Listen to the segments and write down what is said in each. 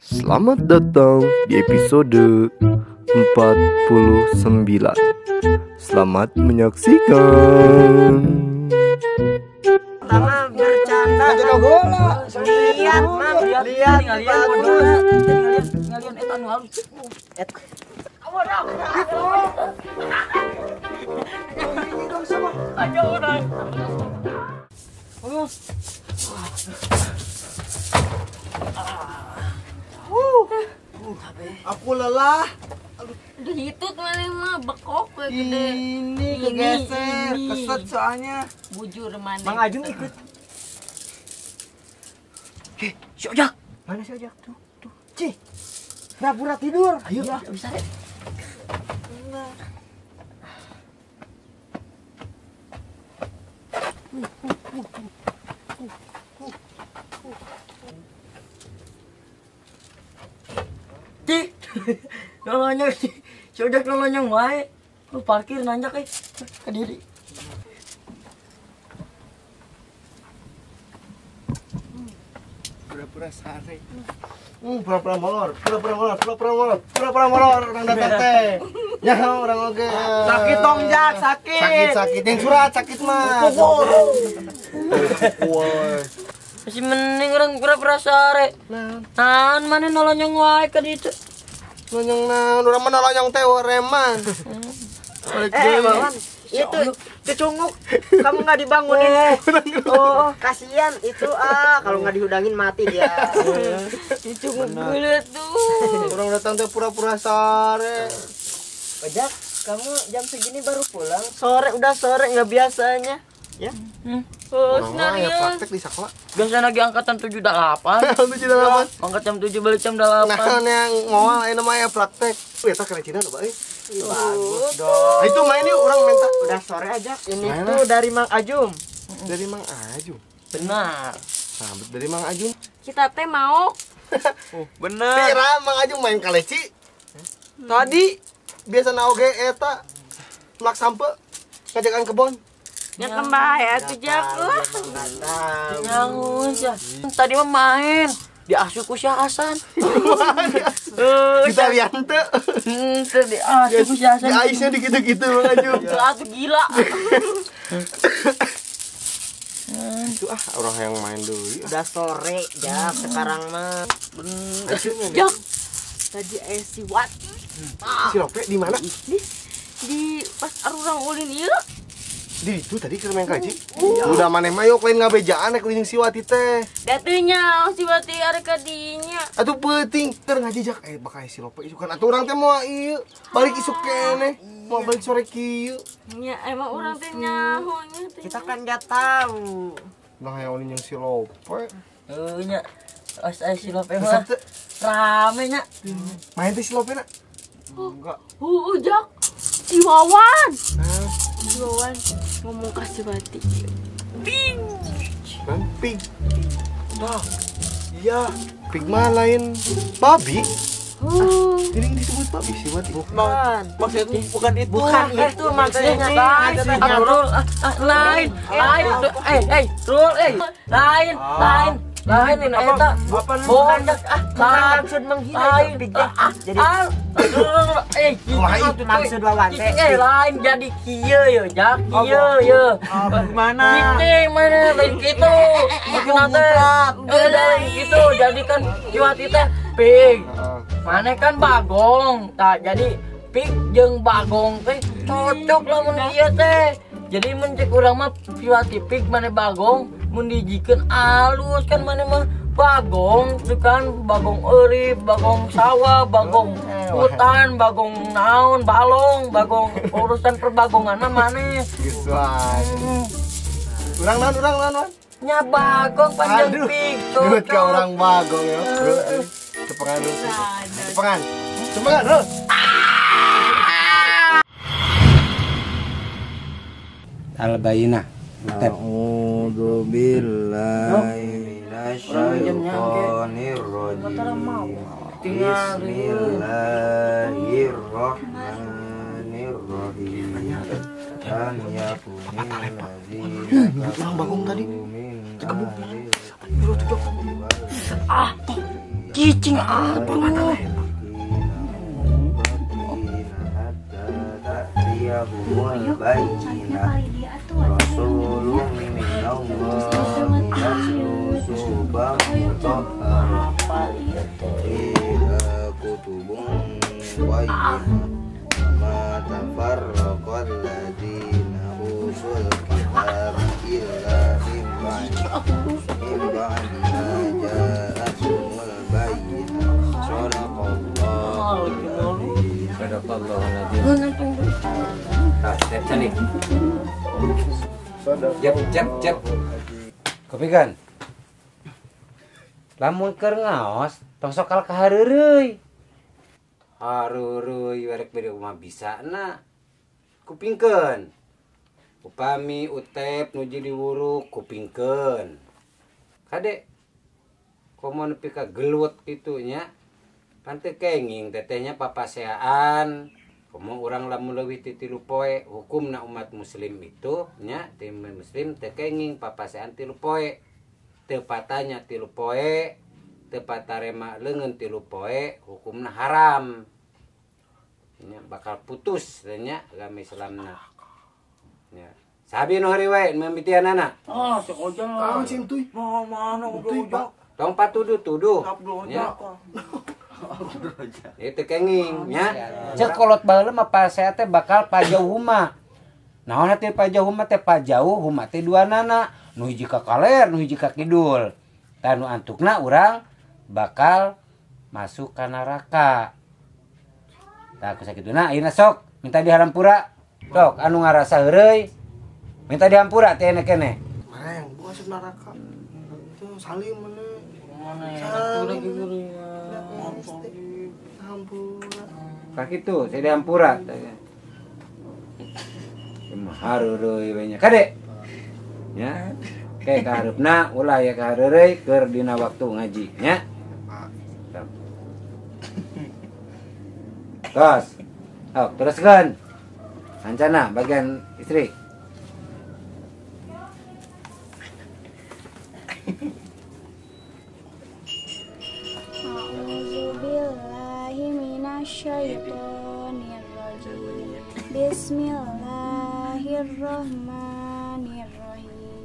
Selamat datang di episode 49. Selamat menyaksikan. Pertama bercanda. Lihat, Mang, lihat bagus. Ngalian eta nu halus. Aku lelah. Aduh, hitut mana mah bekok we gede. Ini kegeser, keset soalnya. Bujur mana? Mang Ajun ikut. Heh, si Ojak. Mana si Ojak? Tuh, tuh. Cih. Pura-pura tidur. Ayo, ya, bisa deh. Cih, nolonyong si Ojak nolonyong wae. Lu parkir nanjak ke diri. Pura-pura sare. Pura-pura molor, pura-pura molor, pura-pura molor, pura-pura molor orang datang teh. Ya orang oge. Sakit dong, Jak, sakit. Sakit, sakit. Yang surat sakit mah. Masih mending orang pura-pura sare. Nah, mana nolonyong wae ka ditu. Nolonyong naon, urang mah nolonyong teh reman. Balik deui. Itu cecunguk, kamu nggak dibangunin. Oh, kasihan itu kalau nggak dihudangin mati dia. Cecunguk geuleuh tuh. Orang datang teh pura-pura sare. Ojak, kamu jam segini baru pulang. Sore udah sore nggak biasanya, ya? Oh, ya praktek di sekolah. Biasanya lagi angkatan 78. 78. Angkat jam 7 balik jam 8. Nah, yang moal ini mah ya praktek. Eta kerajinan loh, Pak. Bagus dong. Nah, itu main yuk orang minta. Udah sore aja. Ini main tuh dari Mang Ajum. Dari Mang Ajum. Benar. Nah, dari Mang Ajum. Kita teh mau. Oh, bener. Tira Mang Ajum main kaleci. Tadi biasa oge eta melak sampe ngajakan kebon. Ya kembali atuh Jak lah. Nyangun ya. Tadi mah main diasup ku si Hasan. Kita lihat teu. Henteu diasup ku si Hasan. Di aisnya digitu-gitu Mang Ajum. Atuh gila. Itu orang yang main dulu. Udah sore, Jak, sekarang mah. Bener. Jak. Tadi si Wati. Si Lope di mana? Di pas arurang ulin ieu. Di itu tadi keur main kaji. Udah maneh mah yok lain ngabejaan rek jeung si Wati teh. Datunya si Wati arek ka dinya. Atuh peuting keur ngajejak bakal si Lope isukan atuh urang teh moal ieu. Balik isuk keneh. Moal balik sore kieu. Nya emang urang teh nyaho nya teh. Kita kan enggak tahu. Nah hayang ulin jeung si Lope. Heuh nya. Os si Lope mah rame nya. Main teh si Lope na? Enggak. Heueuh Jak. Si Wawan. Si Wawan ngomong ke si Wati. Pig. Pig. Nah, iya, pig mah lain babi. Ini yang disebut babi si Wati. Bukan. Maksudnya bukan itu. Bukan itu maksudnya. Lain, lain, lain, lain, lain. Lain ini eta. Bukan maksud menghina itu. Jadi maksud Wawan teh lain jadi kieu ye, Jak kieu ye. Gimana? Kieu mana lain kitu. Maksudna teh lain kitu. Jadi kan si Wati teh pig. Maneh kan bagong. Tah jadi pig jeung bagong teh cocok lamun ieu teh. Jadi mun cek urang mah si Wati pig maneh bagong. Mun dijikeun alus kan maneh mah bagong itu kan bagong eurip, bagong sawah, bagong hutan, bagong naon, balong, bagong urusan perbagongan mah maneh. Geus wae. Urang naon, urang naon? Nya bagong panjang pig. Duit ka urang bagong ya. Cepengan. Cepengan. Cepengan, bro. Al-Bayyinah. A'udzu billahi minasyaitonir rajim. Bismillahirrahmanirrahim. Orang bagong tadi. Ah, Cicing atuh. Jep. Kopikan. Lamun keur ngaos, tong sok kalah kahareureui. Hareureui werek bede mah bisana. Kupingkeun. Upami Utep nuju diwuruk kupingkeun. Kade komo nepi ka gelut kitu nya. Pan teu kenging tetehnya papaseaan. Komo urang lamun leuwih ti 3 poe, hukumna umat muslim itu nya ti muslim teu kenging papaseaan 3 poe. Teu patanya 3 poe, teu patarema leungeun 3 poe, hukumna haram. Nya bakal putus nya agama Islamna. Nya. Sabi nu heuri wae mimitianana. Ah, sok ojang. Naon sih entuy? Mana Entuy, Pak. Tong patuduh-tuduh. Nya. Itu kenging nya. Cek kolot baheula mah pasea teh bakal pajauh huma. Naon teh pajauh huma teh pajauh huma teh duanana, nu hiji ka kaler, nu hiji ka kidul. Tah nu antukna urang bakal masuk ka neraka. Tah ku sakituna ayeuna sok minta dihampura. Sok anu ngarasa heureuy minta dihampura teh ene keneh. Mana yang buka asup neraka? Itu salim mana? Mana Salim. Hampura. Tah kitu, saya dihampura. Hareureuy we nya. Kade. Nya. Ke kahareupna ulah ya kahareureuy keur dina waktu ngaji nya. Tos. Oh, teruskeun. Ancana bagian istri. Minasyaitonirrajim. Bismillahirrahmanirrahim.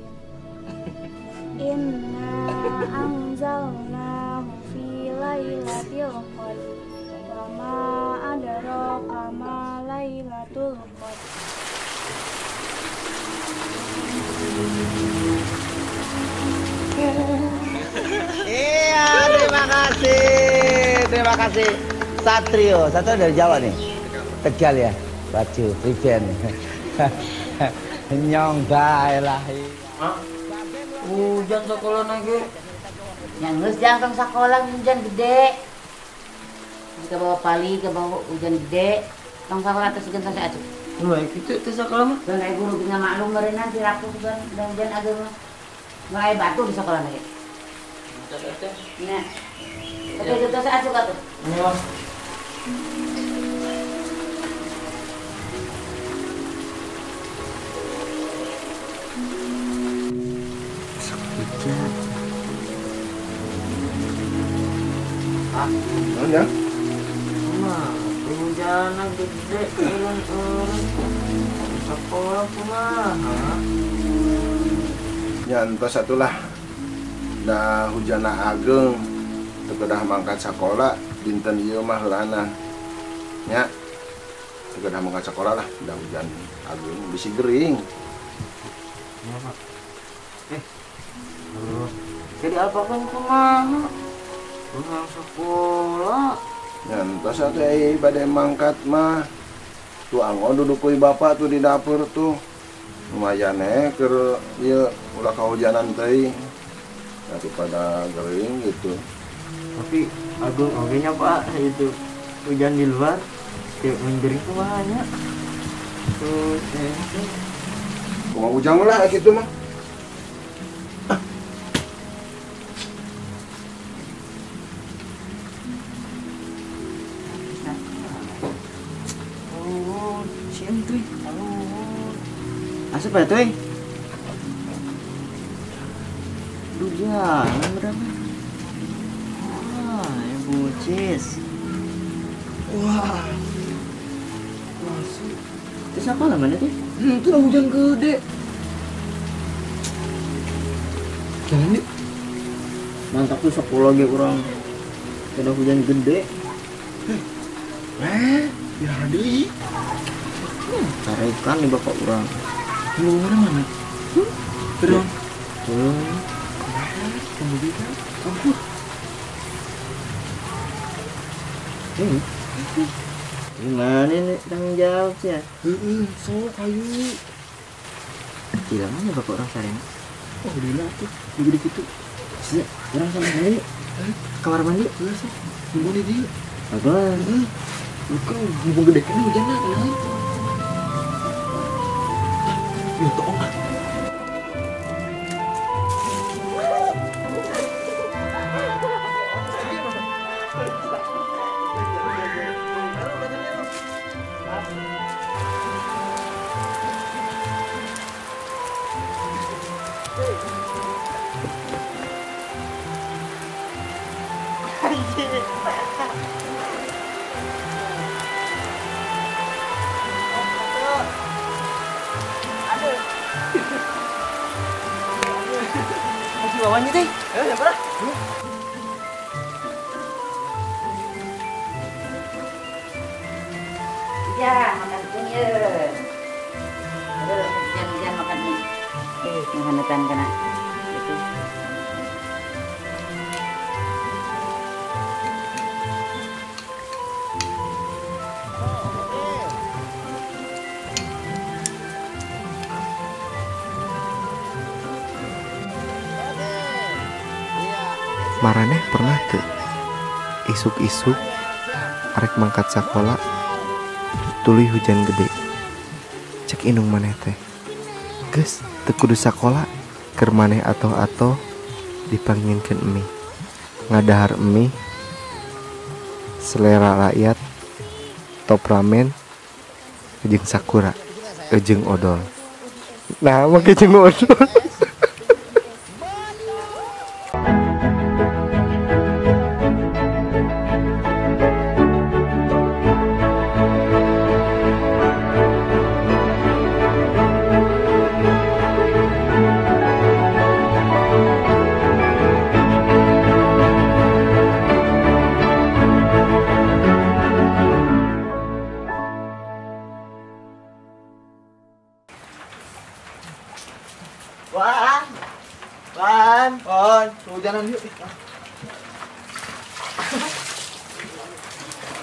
Inna anzalnahu fi lailatul qadr. Wa ma adraka ma lailatul qadr. Iya, terima kasih. Terima kasih. Satrio, Satrio dari Jawa nih. Tegal ya, baju priben. Nyong bae lah. Hujan sekolah lagi. Yang geus jangkang sekolah hujan gede. Jika bawa pali, ke bawa hujan gede. Tong sekolah terus gentos atuh. Wah, kitu teh sekolah mah. Geus aya guru ge maklum meureunna si rapuh dan hujan ageng mah. Nggak aya batu di sekolah lagi. Nah. Tapi gentos asup atuh. Iya. Ah, naon ya? Mah, hujan gede eureun-eureun. Sekolah kumaha? Nya entos atulah. Da hujana ageng teu kedah mangkat sakola dinten ieu mah heulana. Nya. Teu kedah mangkat sakola lah, da hujan ageng bisi gering. Ya, Pak. Jadi apa kan kumaha? Urang sekolah. Nya entos atuh euy bade mangkat mah. Tuh anggon duduk kuy bapak tuh di dapur tuh. Lumayan keur ieu ulah kahujanan teuing. Daripada gering gitu. Tapi agung oge nya Pak itu hujan di luar kayak menggering kumaha nya. Terus kumaha ujang lah gitu mah. Oh, si entuy. Asup ya tuh. Duh, jalan berapa? Ah, Pucis. Wah. Masuk. Terus apa namanya tuh? Itu lah hujan gede. Jalan yuk. Mantap tuh sekolah ge urang. Udah hujan gede. Ya deui. Carekan nih bapak urang. Lu mana? Terus. Kemudian ampun. Gimana nih tanggung jawab sih ya? So kayu. Gila mana bapak orang sarena? Oh gila tuh, gede gitu. Sih, orang sama mandi. Kamar mandi. Iya sih. Nunggu nih dia. Apa? Bukan, mumpung gede kan hujan lah. Ya toong ah. Masih bawahnya teh. Ya pernah. Ya, makan kunyit. Aduh, hujan-hujan makan nih. Ngehanetan kena. Gitu. Maraneh pernah teu isuk-isuk arek mangkat sakola tuluy hujan gede. Cek indung maneh teh, geus teu kudu sakola, keur maneh atoh-atoh dipanginkeun mie. Ngadahar mie selera rakyat, top ramen jeung sakura jeung odol. Nah, make jeung odol. Wan, Wan, kehujanan yuk.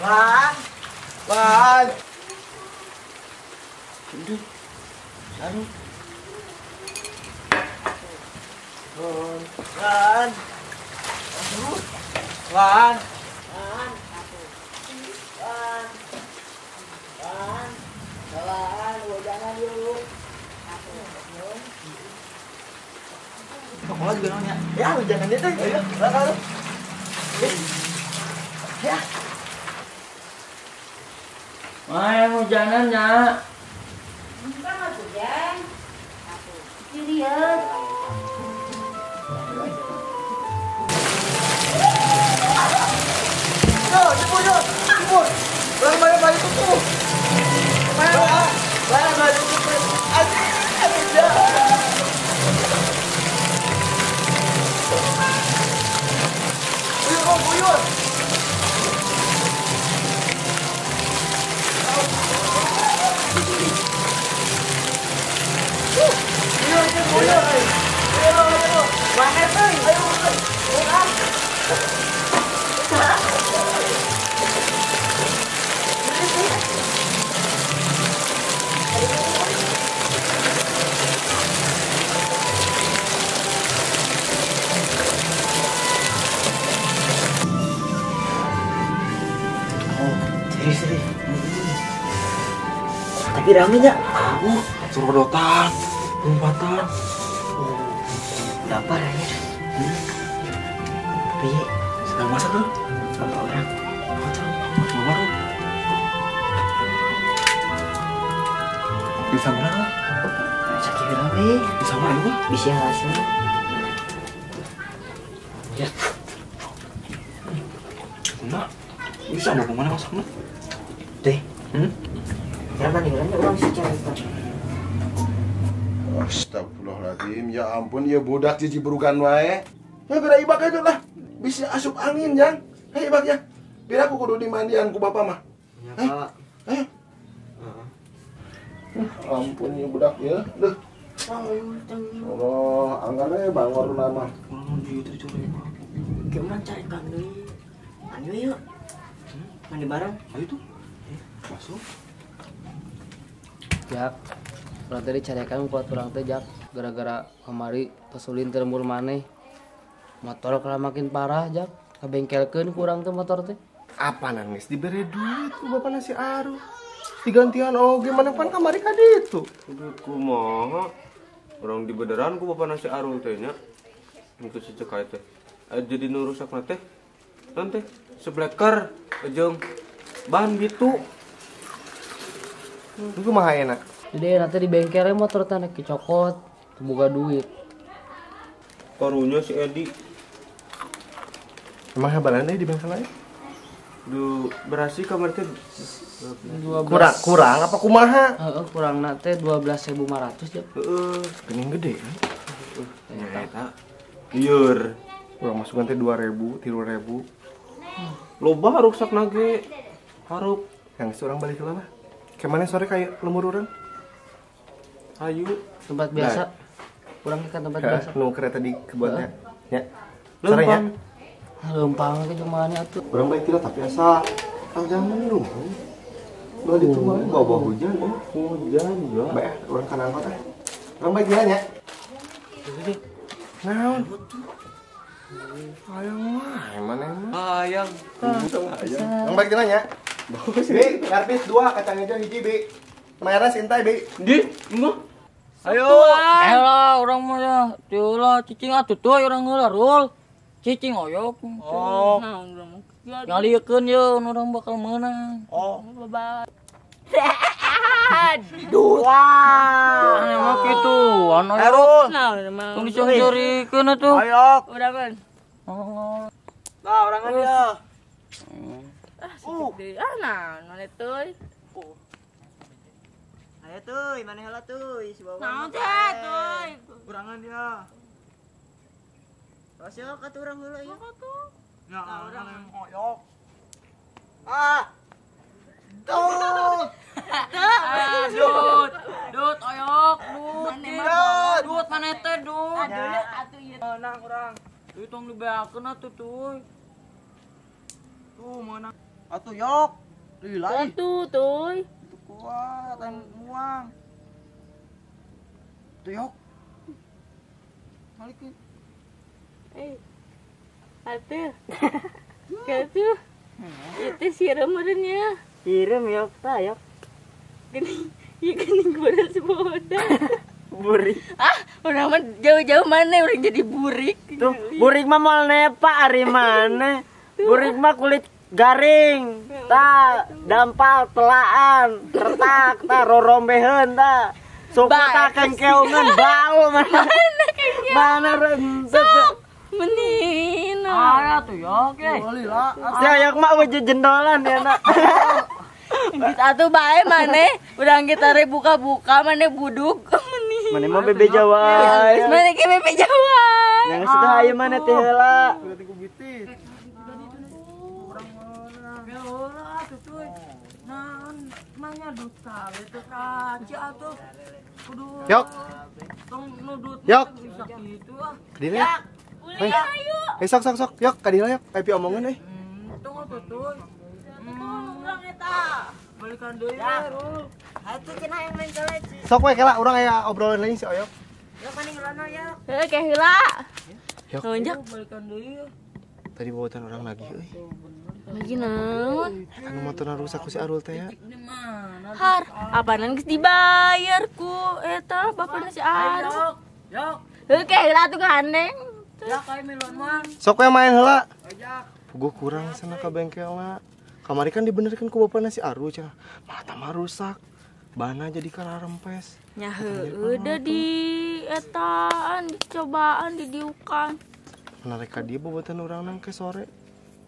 Wan, Wan. Aduh, aduh. Wan, aduh, Wan. Wan, Wan, Wan, Wan, hujanan yuk. Sekolah juga namanya. Ya, hujanannya tuh. Ayo, lalu. Ya. Wah, hujanannya. Enggak mah hujan. Sini ya. Yo, jemput, yo. Jemput. Balik tuh. Balik tuh. Aduh, buyur. Buyur, buyur. Ayo, ayo. Serius. Tapi rame nya. Sorodotan, lompatan. Lapar aja. Tapi sedang masak tuh. Berapa orang? Berapa orang? Bisa mana? Sakit rame. Bisa mana? Bisa hasil. Ya. Bisa mau kemana masuknya? Deh. Kenapa nih? Orang sih cari. Astagfirullahaladzim, ya ampun, ya budak cici burukan wae. Ya beda ibak itu lah, bisa asup angin jang. Hei ibak ya, biar aku kudu dimandian ku bapak mah. Ya pak. Ayo. Ampun ya budak ya, duh. Allah, anggarnya bangor nama. Gimana cari kami? Ayo yuk, mandi bareng. Ayo tuh, masuk. Jak, orang tadi carekan kuat orang teh Jak, gara-gara kamari pasulin termur maneh. Motor kalau makin parah Jak, kabengkelkeun kurang teh motor teh. Apa nangis diberi duit ku bapak nasi aruh. Digantian oh gimana pan kamari ka ditu. Duit kumaha? Orang di beneran ku bapak nasi aruh teh nya. Untuk secekai teh. Jadi nu rusakna teh. Nanti sebleker jeung ban gitu. Itu kumaha enak? Jadi nanti di bengkelnya motor teh nek dicokot, boga duit. Karunya si Edi. Emang habalan deh di bengkel lain? Duh, berasi kamar teh kurang apa kumaha? Heeh, kurang na teh 12.500 ya. Heeh, geuning gede. Heeh. Eta. Lieur. Urang masukan teh 2.000, 3.000. Loba rusak nage. Harup. Yang seorang balik lah. Kemana sore kayak lemur urang? Ayo, tempat biasa. Urang ke tempat biasa. Nu kereta di kebunnya. Ya. Sore nya. Lempang ke cuman atuh. Urang balik tidak tapi asa jangan lu. Ulah ditu mah bawa hujan, oh. Hujan ya. Bae, urang kana angkot ah. Urang balik jalan ya. Naon? Hayang mah, mana emang? Hayang. Hayang. Urang balik jalan ya. Bi, karpis 2, kacang hijau hiji, Bi. Kemarin sintai, Bi. Di, enggak. Ayo. Elah, urang mah ya. Teu cicing atuh tuh urang heula rul. Cicing oyok. Oh. Ngaliekeun ye urang bakal meunang. Oh. Bye. Aduh. Wah. Emang kitu. Anu Erul. Tong disongsorikeun atuh. Oyok. Udah kan. Oh. Nah, orangan ya. Ah, ah, nah, mana tuh? Ayo tuh, mana heula tuh, si bawa. Naon teh tuh? Kurangan dia. Masih ka urang heula ieu. Ya, orang yang koyok. Ah. Dut. Dut. Dut oyok, dut. Dut mana teh dut. Aduh, atuh ieu. Menang urang. Tuh tong dibeakeun atuh tuh. Tuh menang. Atuh yok. Lila. Tuh tuh. Itu kuat dan muang. Tuh yok. Balikin. Atuh. Katuh. Itu siram meureun. Siram yok ta yok. Gini, ieu geuning beres boda. Burik. Ah, urang mah jauh-jauh mana urang jadi burik. Tuh, burik mah moal nepa ari maneh. Burik mah kulit garing, ta dampal telaan, retak, ta rorombeheun ta. Suku ta kengkeungan bau mana. Mana rentet. Menin. Ah, tuh yok ye. Saya mah wujud jendolan ya nak. Atuh bae maneh, urang kita re buka-buka maneh buduk menin. Maneh mah bebe Jawa. Maneh ke bebe Jawa. Yang sudah aya maneh teh heula. Yok. Yok. Kadila. Eh sok sok sok. Yok kadila yok. Kayak pi omongan euy. Tunggu tuh. Urang eta. Balikan deui Rul. Atuh cenah yang main kaleci. Sok we kela urang aya obrolan lain si Oyok. Yok paning rono yok. Heuh ke heula. Yok. Balikan deui. Tadi bawatan orang lagi euy. Lagi naon? Anu motorna rusak ku si Arul teh ya. Har, apaanan geus dibayar ku eta bapana si Arul. Yok. Heuh ke heula atuh gandeng. Ya kayak miluan mah. Sok we main heula. Puguh kurang sana ka bengkelna. Kamari kan dibenerkeun ku bapana si Arul cenah. Malah tambah rusak. Bana jadi kararempes. Nya heueuh da di etaan dicobaan didiukan. Menarik ka dia bobatan urang nang ke sore.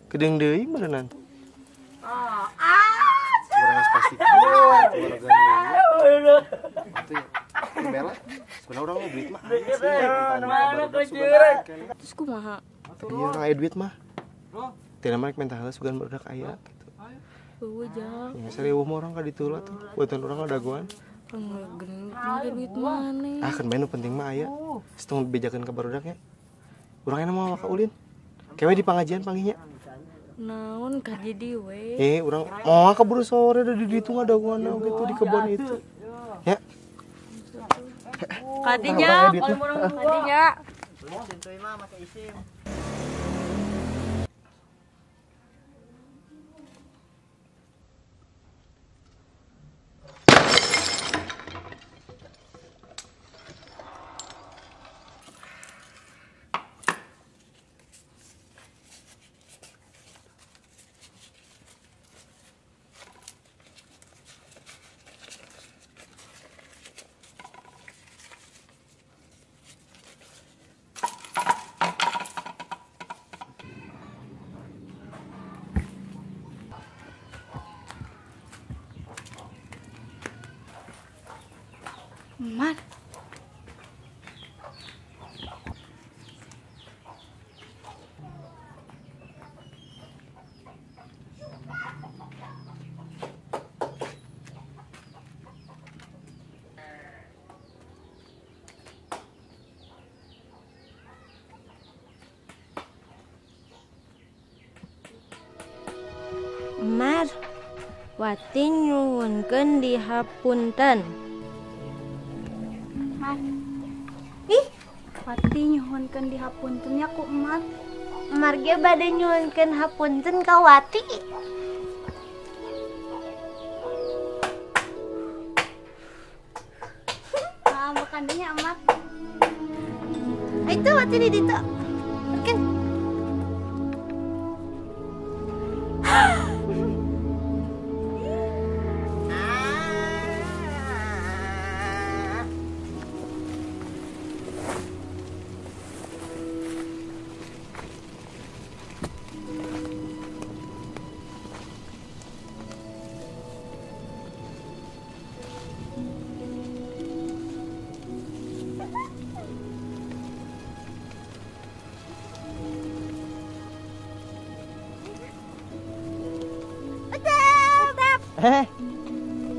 Kedeung deui meureunnan. Oh, ah. Urang geus pasti. Atuh ya. Bella, sebenarnya urang mah duit mah. Mana kucuran? Terus kumaha? Iya, urang aya duit mah. Tidak mah minta heula sugan barudak aya gitu. Eueuh jang. Ya serieuh mah urang ka ditu lah tuh. Buatan urang dagoan. Urang duit maneh. Ah, kan bae nu penting mah aya. Setong bejakeun ka barudak nya. Urang enak mah ka ulin. Kewe di pangajian panggihnya. Naon ka jadi we. Urang moal kaburu sore da di ditu ngadagoan gitu di kebon itu. Ya. Kadinya, kadinya. Sintuy mah make isim. Mar. Mar, Wati nyuwunkeun dihapunten. Mar. Ih, Wati nyuhunkeun dihapunten nya ku Mar. Mar ge bade nyuhunkeun hapunten ka Wati. Ah, bukan nya Mar. Itu Wati di ditu. Berkeun.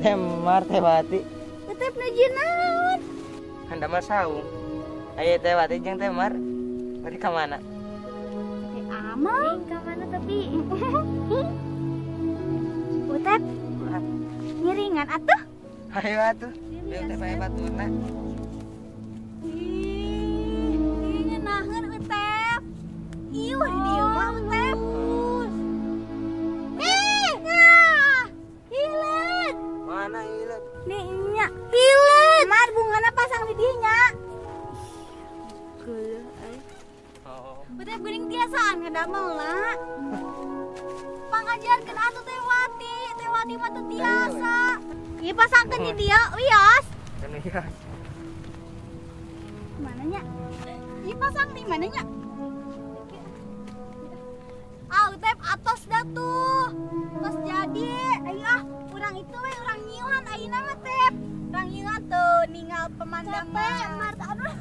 Temar Teh Wati. Tetep nuju naon? Handamel saung. Aya Teh Wati jeung Temar. Bari ka mana? Teh amang ka mana tapi? Utep. Ngiringan atuh. Hayo atuh. Bieu teh bae baturna. Ih, ngenaheun Utep. Ieu di dieu mah Utep. Mana hilet? Nih nya, hilet. Mar bungana pasang di dieu nya. Geuleuh euy. Oh. Utep geuning tiasaan ngadamelna. Pangajarkeun atuh Teh Wati, Teh Wati mah teu tiasa. Ieu pasangkeun di dieu, wios. Kan wios. Mana nya? Ieu pasang di mana nya? Ah, Utep atos dah tuh. Tos jadi. Ayo ah, urang itu we urang nyiuhan ayeuna mah Tep. Urang nyiuhan tuh ninggal pemandangan. Capek, Mar. Aduh.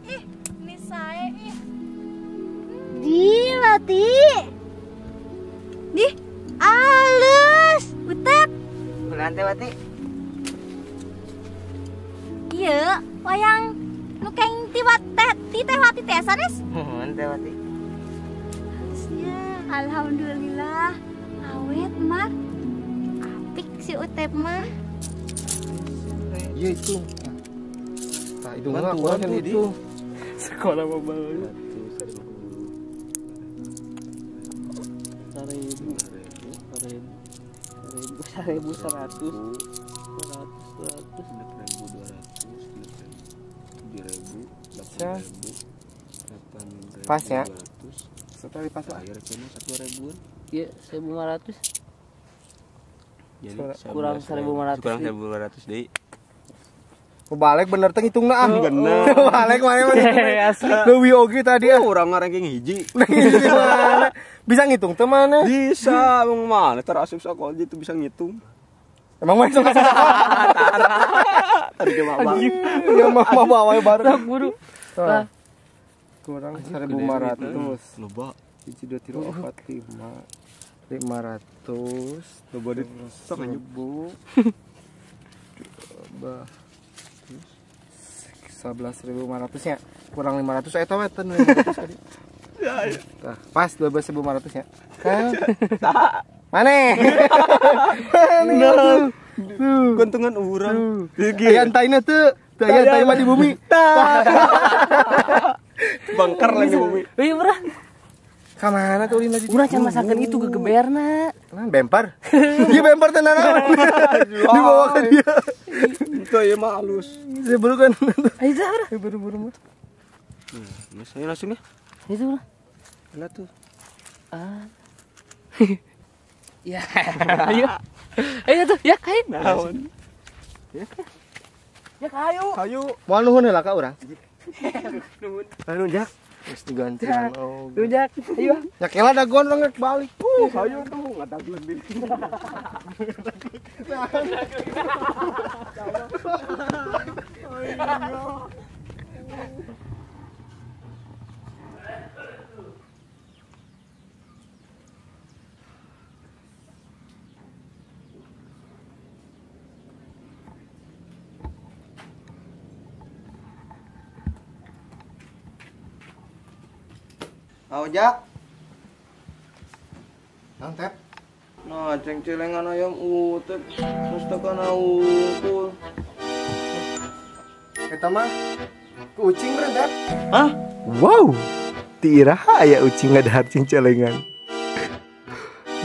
Ih, ini saya ih. Di Wati. Di alus, Utep. Ulah Teh Wati. Iya, wayang nu keng ti Teh Wati teh sanes? Muhun Teh Wati. Halusnya, alhamdulillah. Awet, Mar. Apik si Utep mah. Iya itu. Tah itu mah kurang itu. Sekolah mah banget. 1000, 1100, 100, 100, 6.200, 7.000, 8.000, 8.200. Pas ya? Setelah pas lah. Akhir kena 1.000-an. Iya, 1.500. Jadi kurang 1.500. Kurang 1.500 deui. Balik bener teh ngitungna ah. Bener. Balik mana mah. Leuwih oge tadi ah. Urang ranking hiji. Bisa ngitung teh mana? Bisa, emang mana terasup sekolah itu bisa ngitung. Emang mana sok Tadi ke mama. Ya mama bawa baru. Sok buru. Lah. Kurang 1500. Loba. 1 2 3 4 5 500. Loba di sok nyebuk. Coba 11.500 nya. Kurang 500 eta we teh 500 tadi. Tah, pas 12.500 nya. Tah. Mane? Mane? Keuntungan urang. Aya entaina teu? Teu aya entai mah di bumi. Bangker lagi di bumi. Euy, urang. Ka mana tuh ulin lagi? Urang can masakeun itu gegeberna. Nah, bempar. Ieu bempar teh nanaon. Dibawa ke dia. Itu ieu mah halus. Saya baru kan. Ayo dah, urang. Buru-buru mah. Mas saya langsung ya. Itu urang. Lah tuh. Ah. Ya. Ayo. Ayo tuh, ya kain. Naon? Ya. Ya kayu. Kayu. Moal nuhun heula ka urang. Nuhun. Nuhun Jak. Geus digantian. Nuhun Jak. Ayo. Ya kela dagoan urang rek balik. Kayu tuh ngadaguan deui. Ojak. Nang Tep. Nah, ceng-celengan ayam utep terus tekan unggul. Eta mah kucing meureun Tep. Hah? Wow. Ti iraha aya ucing ngadahar ceng-celengan.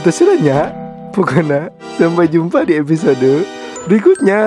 Terus nya, pokoknya sampai jumpa di episode berikutnya.